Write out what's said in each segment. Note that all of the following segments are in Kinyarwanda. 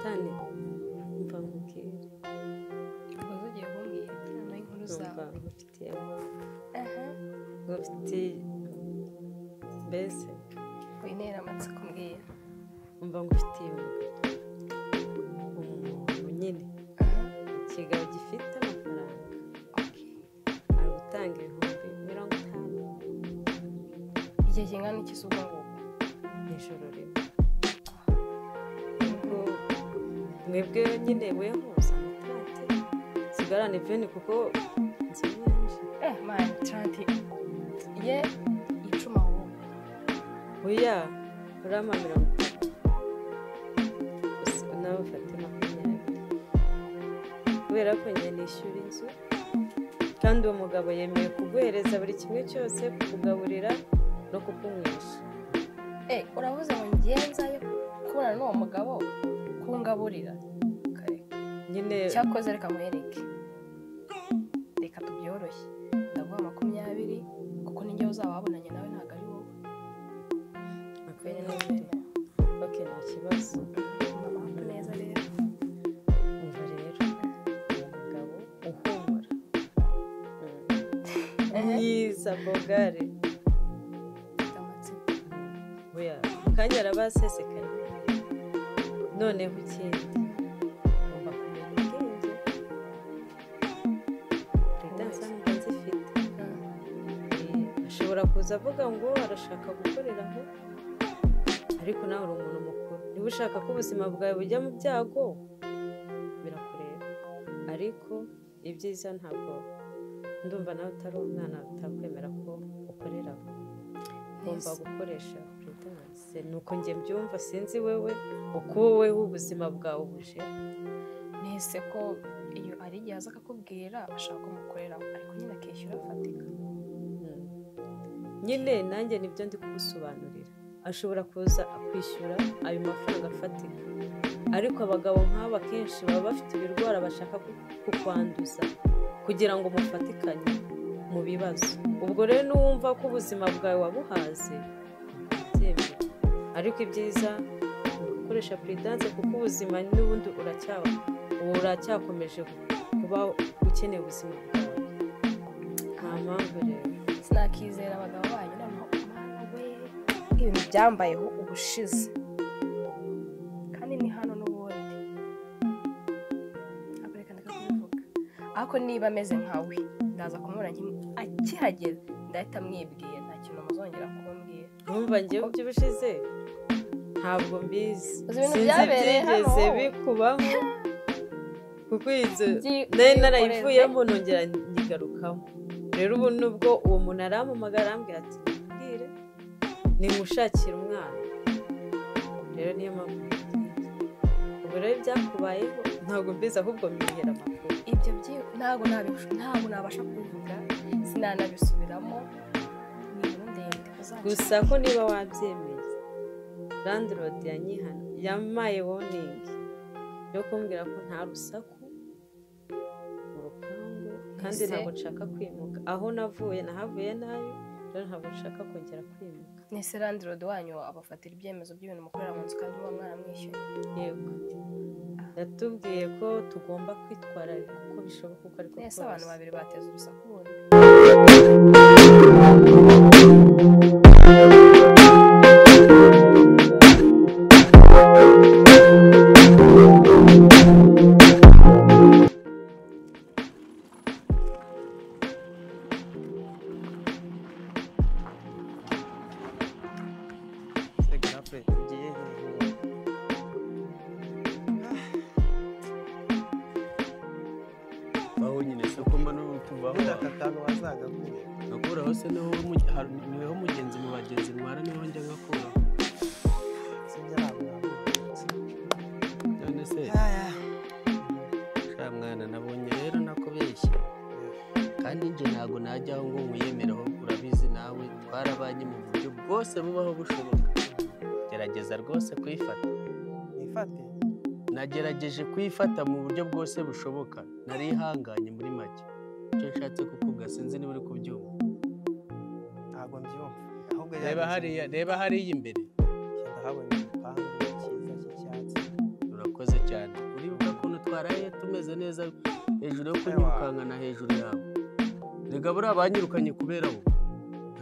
Tani mva nkubwire. Ubwo ugiye kumbwira noneho inkuru zawe. Ngufitiye ngufitiye mbese wintera amatsiko mbwira. Umva ngufitiye umuntu nyine ikigabo gifite amafaranga ari gutanga 50,000. Igihe kingana iki se ubwo ngubwo? Nijoro rimwe. Ubwo mwebwe nyine weho usanga 30 sigarane 20 kuko nzi nyinshi. Man 30 ye icuma wowe. Oya urama 30 nawe ufate 20 kubera ko njye nishyura inzu kandi uwo mugabo yemeye kuguhereza buri kimwe cyose, kukugaburira no kukunywesha. Uravuze ngo ngenza yo kubona n'uwo mugabo kungaburira kare nyine cyakoze. Reka nkwereke, reka tubyoroshye, ndaguha 20 kuko ninjye uzaba wabonanye nawe ntabwo ari wowe. Okay, nta kibazo. Neza rero. Umva rero uwo mugabo uhumura mwiza bogare mukanya arabasesekaye. Noneho ikindi ugomba kumenya ubwenge. Prudence nubwo nzifite ashobora kuza avuga ngo arashaka gukorera aho, ariko nawe uri umuntu mukuru, niba ushaka ko ubuzima bwawe bujya mu byago birakureba, ariko ibyiza ntabwo ndumva nawe utari umwana utakwemera ko ukorera aho. Ugomba gukoresha prudence, nuko njye mbyumva, sinzi wewe uko wowe ubuzima bwawe buje. Nese ko iyo ari igihe aza akakubwira ashaka kumukorera ariko nyine akishyura afatika. Nyine nanjye nibyo ndi kugusobanurira. Ashobora kuza akwishyura ayo mafaranga afatika, ariko abagabo nk'aba kenshi baba bafite ibirwara bashaka kukwanduza kugira ngo mufatikanye mu bibazo. Ubwo rero n'uwumva ko ubuzima bwawe wabuhaze byemera, ariko ibyiza ni ugukoresha prudence kuko ubuzima n'ubundi uracyakomeje kuba ukeneye ubuzima bwawe. Nta mpamvu rero sinakizera abagabo banyu noneho mana we ibintu byambayeho ubushize kandi ni hano n'ubundi abareka ndakakuvuga, ariko niba ameze nkawe ndaza kumubona akihagera ndahita mwibwira, nta kintu muzongera kumbwira. Numva ngiye by'ubushize ntabwo mbizi, sinzi byigeze bikubaho kuko inzu nari narayivuyemo nongera nyigarukamo. Rero ubu nubwo uwo muntu arampamagara arambwira ati mbwire nimushakire umwana, rero niyo mpamvu ubu rero ibyakubayeho ntabwo mbizi, ahubwo mwihera amakuru. Ibyo ntabwo nabasha kubivuga, sinanabisubiramo, ni inkuru ndende. Gusa ko niba wabyemeye, landlord yamaye warning yo kumbwira ko nta rusaku mu rupangu kandi ntabwo nshaka kwimuka. Aho navuye nahavuye nabi, rero ntabwo nshaka kongera kwimuka. Nese landlord wanyu abafatira ibyemezo by'ibintu mukorera mu nzu kandi muba mwaramwishyuye? Yego, yatubwiye ko tugomba kwitwararika uko bishoboka uko ariko kose. Nese abantu babiri bateza urusaku bundi. Nagerageje kwifata mu buryo bwose bushoboka, narihanganye muri make. Icyo nshatse kukuvuga sinzi niba uri kubyumva. Ntabwo mbyumva. Ahubwo reba hariya imbere. Ndahabona igipangu cyiza cy'icyatsi. Urakoze cyane. Twaraye tumeze neza hejuru yo kunyirukankana hejuru yawe. Rega buriya banyirukanye kubera wowe.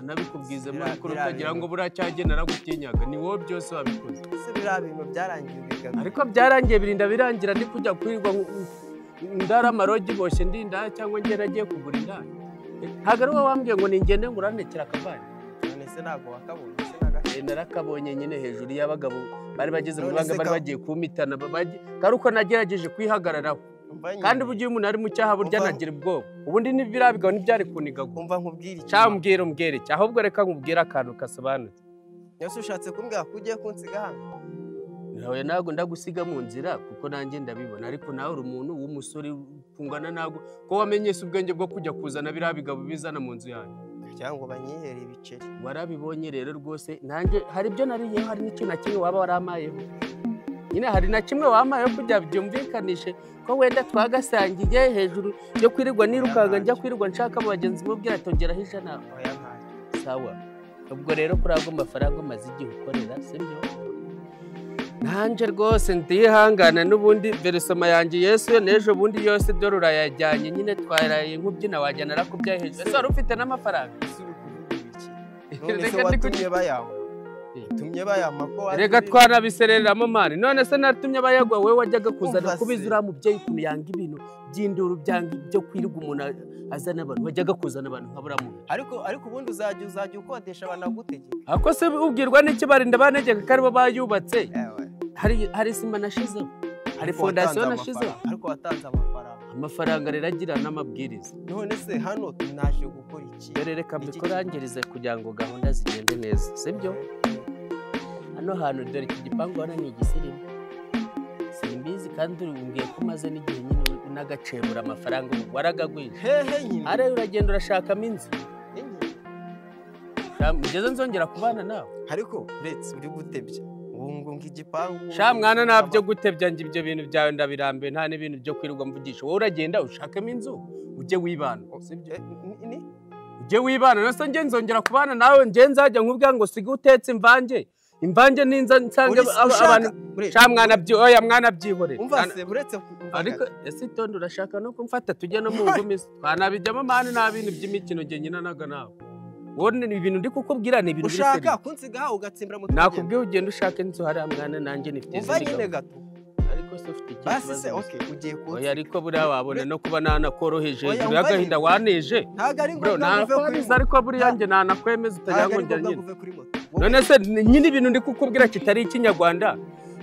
Nabikubwizemo ariko utagira ngo buriya cyagenda naragutinyaga, ni wowe byose wabikoze. Ese biriya bintu byarangiye bigaruka? Ariko byarangiye birinda birangira ndi kujya kwirirwa ndara amarogi boshye ndi indaya cyangwa njye nagiye kugura indaya. Ntabwo ari wowe wambwiye ngo ningende nguranekera akavanye. None se ntabwo wakabonye? Se nagashye? Narakabonye nyine hejuru y'abagabo bari bageze mu banga bari bagiye kumitana, kari uko nagerageje kwihagararaho. Kandi uburyo umuntu ari mu cyaha burya nagira ubwoba. Ubundi ni biriya bigabo ntibyari kunigagura. Umva nkubwire iki? Cyangwa umbwire umbwire iki? Ahubwo reka nkubwire akantu kasobanutse. Yose ushatse kumbwira ko ugiye kunsiga hano? Nawe ntabwo ndagusiga mu nzira kuko nanjye ndabibona, ariko nawe uri umuntu w'umusore kungana ntabwo ko wamenyese ubwenge bwo kujya kuzana biriya bigabo bizana mu nzu yanjye. Cyangwa ngo banyihere ibiceri. Warabibonye rero rwose, nanjye hari ibyo nariyeho, hari n'ikintu na kimwe waba waramayeho. Nyine hari na kimwe wamayeho kugira byumvikanishe ko wenda twagasangiye hejuru yo kwirirwa nirukanka njya kwirirwa nshaka abo bagenzi mubwira tongeraho 100. Oya ntacyo. Sawa. Ubwo rero kuri ago mafaranga umaze igihe ukorera, sibyo? Nanje rwose ndihangana n'ubundi veresoma yanjye Yesu n'ejo bundi yose dore urayajyanye nyine twaraye nk'ubyina wajyana narakubyaye hejuru. Ese wari ufite n'amafaranga? None se watumye bayampa? Tumye bayampa ko rega twanabisereramo mani. None se natumye bayagwa wewe wajyaga kuzana kubiza uriya mubyeyi ukuntu yanga ibintu by'induru byanga ibyo kwirirwa umuntu azana abantu, wajyaga kuzana abantu nka buriya muntu. Ariko ubundi uzajya ukodesha banagutegeka. Ako se ubwirwa n'iki barinda banegeka ko aribo bayubatse? Hari sima nashizeho, hari fondasiyo nashizeho. Ariko watanze amafaranga. Amafaranga rero agira n'amabwiriza. None se hano naje gukora iki? Dore reka mbikurangirize kugira ngo gahunda zigende neza, sibyo? Hano hantu dore iki gipangu hano ni igisirimu. Simbizi kandi umbwiye ko umaze n'igihe nyine unagacebura amafaranga waragagwije. Hehe nyine. Are uragenda urashakamo inzu. Ngeze nzongera kubana nawe. Ariko uretse uri gutebya. Ngo igipangu. Sha mwana nabyo gutebya nje ibyo bintu byawe ndabirambiwe, nta n'ibintu byo kwirirwa mvugisha. Wowe uragenda ushakamo inzu ujye wibana, sibyo? Ujye wibana, nase nge nzongera kubana nawe, nge nzajya nkubwira ngo sige utetse imvange. Imvange ninza nsange abantu. Sha mwana byo oya mwana byihorere. Umva se uretse ariko ese itondo urashaka no kumfata tujye no mu ngumi twanabijyamo mani nta bintu by'imikino nge nyina naga nawe. Wowe ni ibintu ndi kukubwira ni ibintu ushaka kunsiga ugatsimbira mu nakubwiye ugenda ushaka inzu hariya mwana nanjye nifite izindi. Umva nyine gato. Ariko se ufite iki kibazo? Basi se okay ugiye kunsiga. Oya ariko buriya wabona no kuba nanakoroheje hejuru y'agahinda waneje. Ntago ari ngombwa uve kuri moto. Ariko buriya nge nanakwemeza utagira ngo njya nyine. None se nyine ibintu ndi kukubwira kitari ikinyarwanda.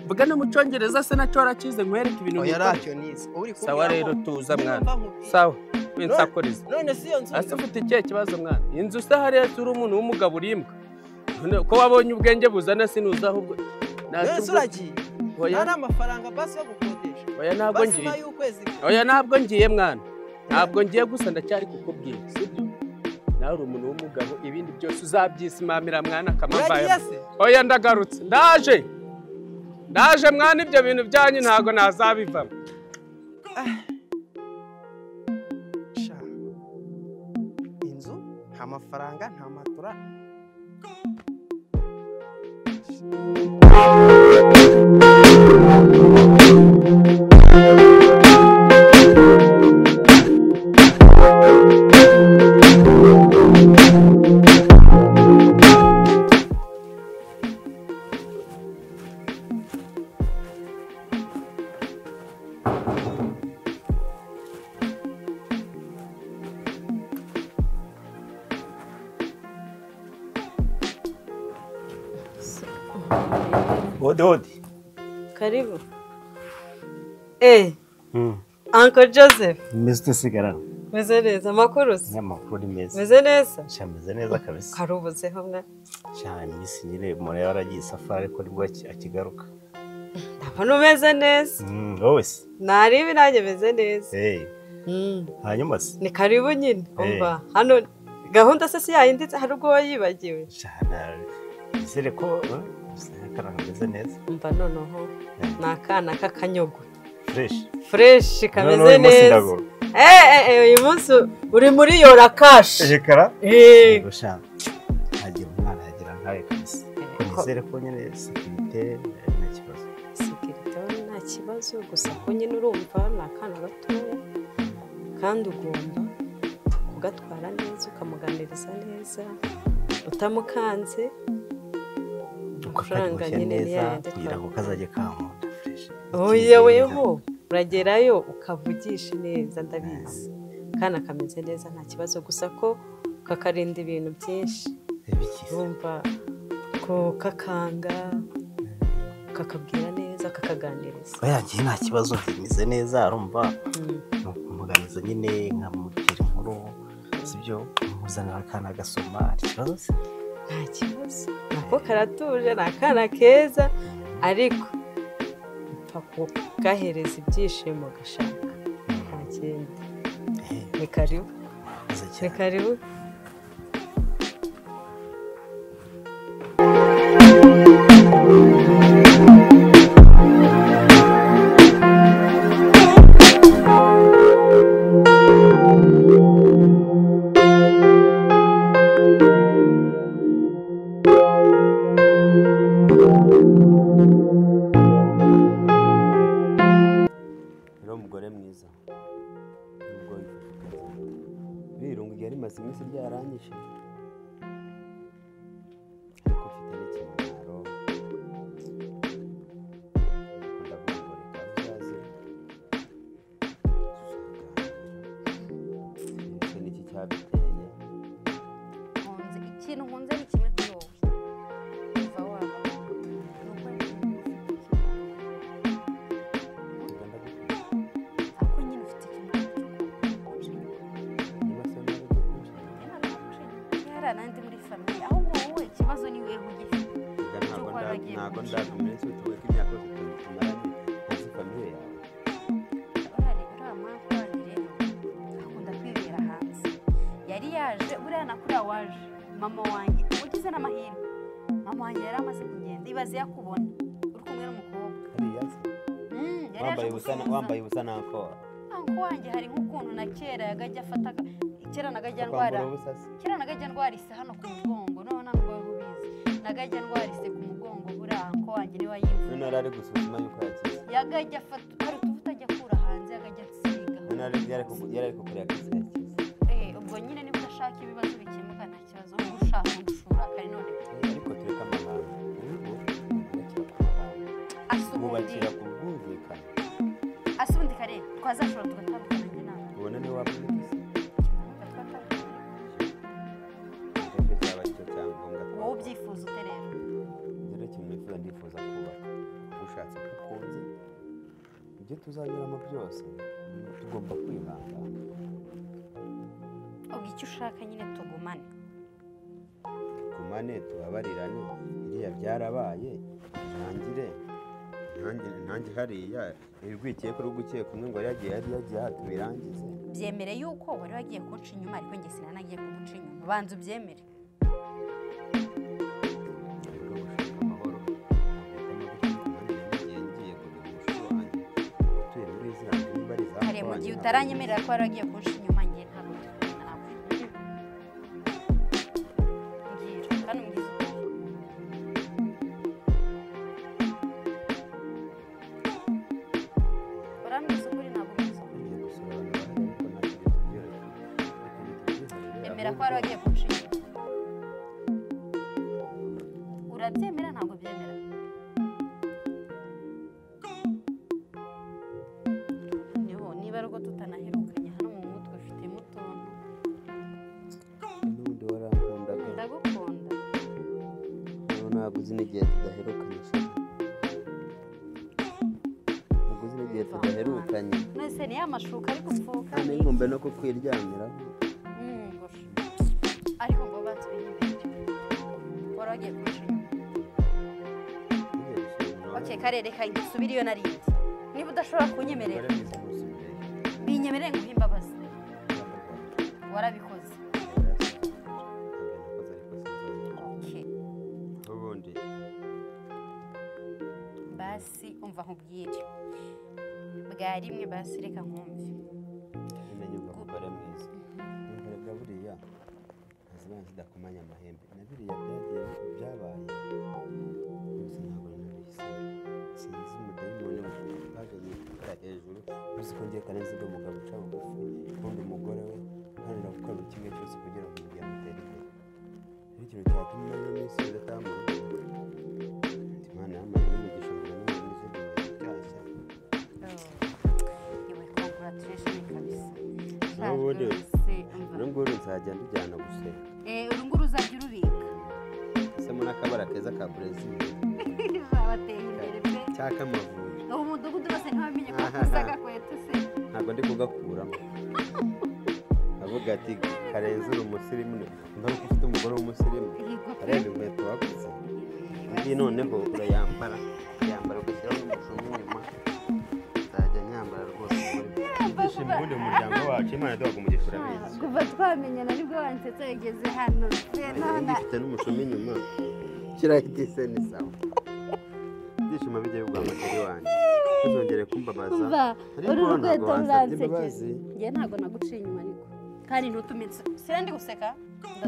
Vuga no mu cyongereza se nacyo warakize nkwereke ibintu. Oya racyo nize. Uri kubwira. Sawa rero tuza mwana. Sawa. Winsakoriza. None si iyo nzu. Ase ufite ikihe kibazo mwana? Inzu se hariya turi umuntu w'umugabo urimbwa. Ko wabonye ubwenge buzana sinuza ahubwo. None uragiye. Nta amafaranga basi yo gukodesha. Oya ntabwo ngiye. Oya ntabwo ngiye mwana. Ntabwo ngiye gusa ndacyari kukubwira, sibyo? Nawe uri umuntu w'umugabo ibindi byose uzabyisimamira mwana kamambaye. Oya ndagarutse. Ndaje. Ndaje mwana ibyo bintu byanyu ntago nazabivamo. Inzu nta mafaranga nta matura. Hodi hodi. Karibu. Uncle Joseph. Mr. Sigara. Meze neza amakuru se? Amakuru ni meza. Meze neza? Sha meze neza kabisa. Karubuzeho mwa. Sha iminsi nyine umuntu yaragiye safari ariko nibwo akigaruka. Ndabona umeze neza. Wowe se? Naribi nanjye meze neza. Hanyuma se? Ni karibu nyine. Umva hano gahunda se si yayinditse hari ubwo wayibagiwe. Sha nizere ko akana kameze neza. Umva noneho ni akana k'akanyogwe. Fresh. Fresh kameze neza. Uyu munsi uri muri yora cash. Reka. Eh. Sha hagira umwana yagira nkawe kabisa. Nizere ko nyine sécurité nta kibazo. Sécurité nta kibazo, gusa ko nyine urumva ni akana gatoya kandi ugomba kugatwara neza, ukamuganiriza neza utamukanze, amafaranga nyine neza kugira ngo kazajye kankunda fresh. Oya weho uragerayo ukavugisha neza, ndabizi kana kameze neza nta kibazo, gusa ko kakarinda ibintu byinshi, urumva ko kakanga kakabwira neza kakaganiriza. Oya ngiye nta kibazo bimeze neza, arumva nukumuganiza nyine nkamubwira inkuru, sibyo muzanira akana gasoma, ikibazo se nta kibazo, nako karatuje ni akana keza, ariko upfa kugahereza ibyishimo gashaka nta kindi. Ni karibu, ni karibu. Ikintu nkunze ni kimwe kuri wowe kuva waba ariko nyine ufite ikintu n'andi muri famiye, ahubwo wowe ikibazo ni wewe ugifite. Ntabwo ndabimenye tuwe ko imyaka yose tumaranye ntazi famiye yawe. Uriya mwaka wanjye rero akunda kwibera hanze, yari yaje buriya na kuriya waje mama wanjye ugize n'amahirwe, mama wanjye yari amaze kugenda, ibaze yakubona uri kumwe n'umukobwa wambaye ubusa nankora anko wanjye hari nk'ukuntu na kera yagajya afata kera nagajya ndwara kera nagajya ndwara ise hano ku mugongo, none ntabwo ubizi nagajya ndwara ise ku mugongo, buriya anko wanjye niwe yimva none ari gusuzuma yuko yakize, yagajya afata hari utuvuta ajya akura hanze yagajya asiga, none yari kukureba ko ise yakize. Ubwo nyine niba udashaka ibibazo bikemuka nta kibazo, ubwo ushaka gushura kare none ariko tureka amahanga bubakira ku bwumvikane. Asubundi kare twazashobora tugatandukana njye nawe, ubona niwe wabonetse icyo cyaba cyo cyangombwa. Wowe ubyifuza ute rero? Rero ikintu nifuza, ndifuza kubaka ushatse kukunze ibyo tuzanyuramo byose tugomba kwihangana. Ubwo icyo ushaka nyine tugumane, tugumane tubabarirane, iriya byarabaye ntangire nanjye hariya irwikiye ko rugukiye kumwe ngo yagiye yari yagiye hatubirangize. Byemere yuko wari wagiye kunca inyuma, ariko njye sinanagiye kuguca inyuma, banza ubyemere. Kare mu gihe utaranyemerera ko wari wagiye kunca inyuma, njye ntabwo turi nawe. Mbwira kandi umbwize ukuri. Emera ko wari wagiye kunca inyuma. Urabyemera ntabwo byemera? Niho niba ari uko tutanaherukanye hano mu mutwe ufitemo utuntu. N'ubundi warankundaga. Ndagukunda. Ntabwo uzi n'igihe tudaherukanye. Ntabwo uzi n'igihe tudaherukanye. None ni ya mashuka ari gupfuka. Nta n'inkumbe no kukwiryamiraho. Ariko ngo banze ubinyemerere. Wari wagiye kunca inyuma. Okay, kare reka nsubire iyo narindi. Niba udashobora kunyemerera, binyemerere nguhe imbabazi. Warabikoze. Okay. Ubundi basi umva nkubwire. Bwa rimwe basi reka nkumve. Nyine umugore mwiza. Reka buriya ntazibanza zidakomanya amahembe. Na biriya byagiye byabaye. Gusa ntabwo nabihisemo. Sinzi umudayimoni ko ngiye Karenzi ndi umugabo uca bugufi, ukunda umugore we, uharanira gukora buri kimwe cyose kugira ngo umuryango utere imbere. Rero ikintu cyatuma ino minsi udataha mu rugo, Imana yampaye n'umugisha ngo n'ubu n'izindi nkweto nshyashya. Yewe, congratulation kabisa. N'ubundi Rwose, umva. uru nguru nzajya ndujyana gusenga. Uru nguru uzajya urubika. Semo n'akabara keza ka Brazil. Bateye imbere pe. Cyaka amavubi. Ubu mudugudu bose ntibamenye ko waguze agakweto se. Ntabwo ndi kugakuramo. Avuga ati Karenzi uri umusirimu, ndabona ko ufite umugore w'umusirimu. Areba inkweto waguze. Indi noneho urayambara, uyambara ugashyiraho n'umushumi inyuma. Nzajya nyambara rwose. Ibyishimo ubundi mu muryango wacu, Imana iduhaga umugisha urabizi. Kuva twamenyana nibwo wansetsa bigeze hano. Indi ifite n'umushumi inyuma. Shyiraho itise ni sawa. Ibyishimo bijya bigwa amatari wanjye. Ntuzongere kumbabaza. Umva, Ariko uru ntabwo rukweto wansabye ruransekeje. imbabazi. Njye ntabwo naguciye inyuma ariko. Kandi ntutume sira ndi guseka.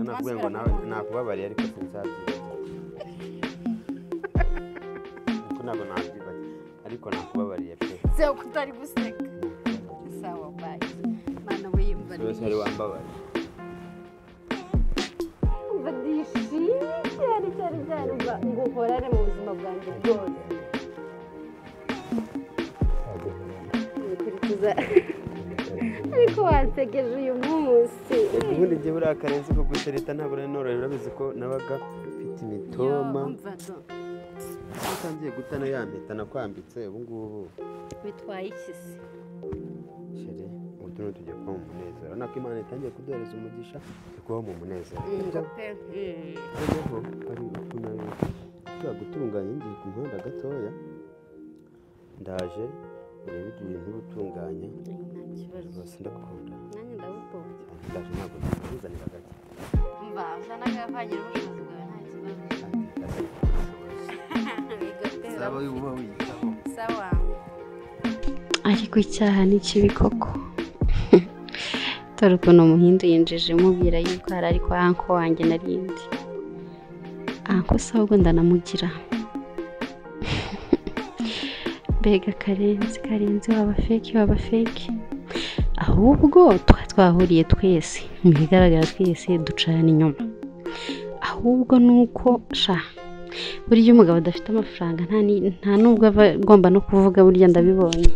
Nakubwiye ngo nawe nakubabariye ariko sinzabyibagirwa. Kuko ntabwo nabyibagirwa ariko nakubabariye pe. Se uko utari guseka. Sawa bye. Mana we umva. Wese wari wambabariye. Umva ndishimye cyane cyane cyane umva ngo uhorane mu buzima bwanjye bwose. Nikurikiza. Ariko wansekeje uyu munsi. Ubundi njye buriya Karenzi ko gutereta ntabwo nari norohewe, urabizi ko nabaga mfite imitoma. Yo, umva do. Utangiye gutana ya mpeta nakwambitse ubu ngubu. Bitwaye iki se? Chere, ubu turimo tugiye kuba mu munezero. Urabona ko Imana itangiye kuduhereza umugisha, turi kubaho mu munezero. Pe. Noneho hari ukuntu ushobora gutunganya ngiye ku muhanda gatoya, ndaje urebe ibintu utunganya. Nta kibazo. Rwose ndagukunda. Nanjye ndagukunda. Ndaje ntabwo nakuzanira gake. Umva, uzana agapfagira ubushobozi bwawe nta kibazo. Sawa uba wiyitaho. Sawa. Ariko icyaha ni kibi koko. Dore ukuntu umuhindu yinjije mubwira yuko hari ariko anko wanjye narindi. Anko se ahubwo ndanamugira. Mbega Karenzi, Karenzi waba fake, waba fake. Ahubwo twahuriye twese, mu bigaragara twese ducana inyuma. Ahubwo nuko sha burya umugabo adafite amafaranga nta nubwo aba agomba no kuvuga, burya ndabibonye.